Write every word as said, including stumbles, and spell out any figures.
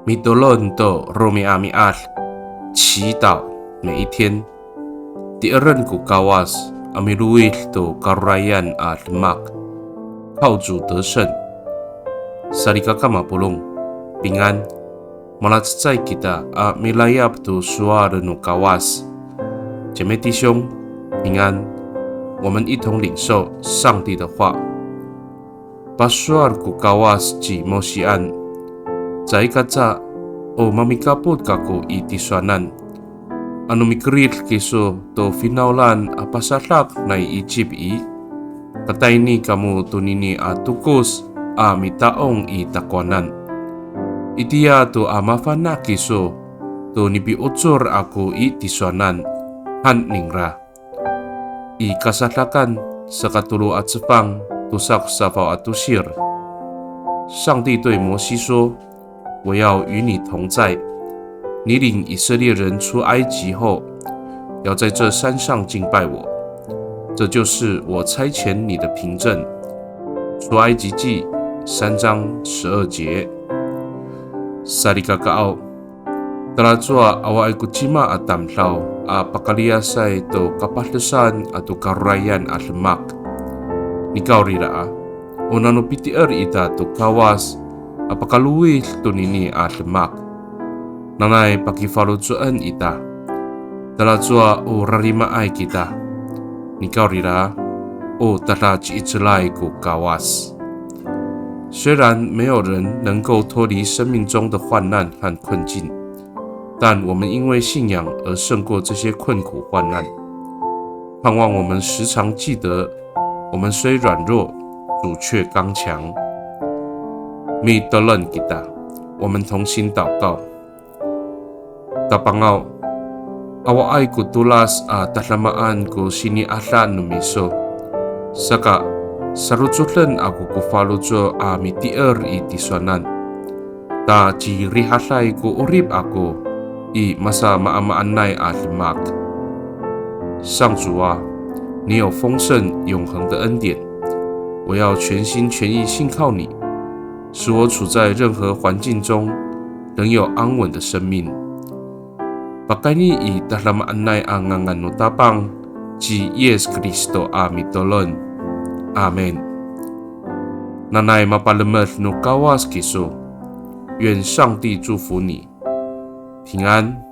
Mitolon to romi'ami'ad, 祈祷每一天。Ti'eren ko Kawas a milowid to karorayan a demak, 靠主得胜。Salikaka mapolong, 平安。Malacecay kita a milayap to sowal no Kawas. 姐妹弟兄，平安。我们一同领受上帝的话。Pasowal ko Kawas ci Mosian, caay kaca, o mamikapot kako i tisowanan. Ano mikerid kiso to finawlan a pasadak nai Icip i, katayni kamo tonini a tokos a mita'ong i takowanan. Itiya to a mafana' kiso to nipiocor ako i tisowanan, han ningra. I Kasadakan sakatolo a cefang, tosa ko safaw a tosir. 上帝对摩西说：“我要与你同在，你领以色列人出埃及后，要在这山上敬拜我，这就是我差遣你的凭证。”出埃及记三章十二节。Salikakaaw, talacowa awaay ko cima a tamdaw a pakaliyasay to kapadesan ato karorayan a demak. Nikawrira, o nano pitier ita to Kawas a pakalowid tonini a demak, nanay pakifaloco'en ita. Talacowa o rarimaay kita. Nikawrira, o tadaci'icelay ko Kawas. 虽然没有人能够脱离生命中的患难和困境，但我们因为信仰而胜过这些困苦患难。盼望我们时常记得，我们虽软弱，主却刚强。Mitolon kita, 我们同心祷告。Tapangaw, awaay ko tolas a tadamaan ko sini'ada no miso. Saka, sarocoden ako ko faloco' a mitier i tisowanan. Ta cirihaday ko 'orip ako i masamaamaanay a demak. 上主啊，你有丰盛永恒的恩典，我要全心全意信靠你，使我处在任何环境中仍有安稳的生命。Pakayni i tadamaanay a ngangan no Tapang ci Yis Kristo a mitolon. Amin. Nanay mapalemed no Kawas kiso. 愿上帝祝福你，平安。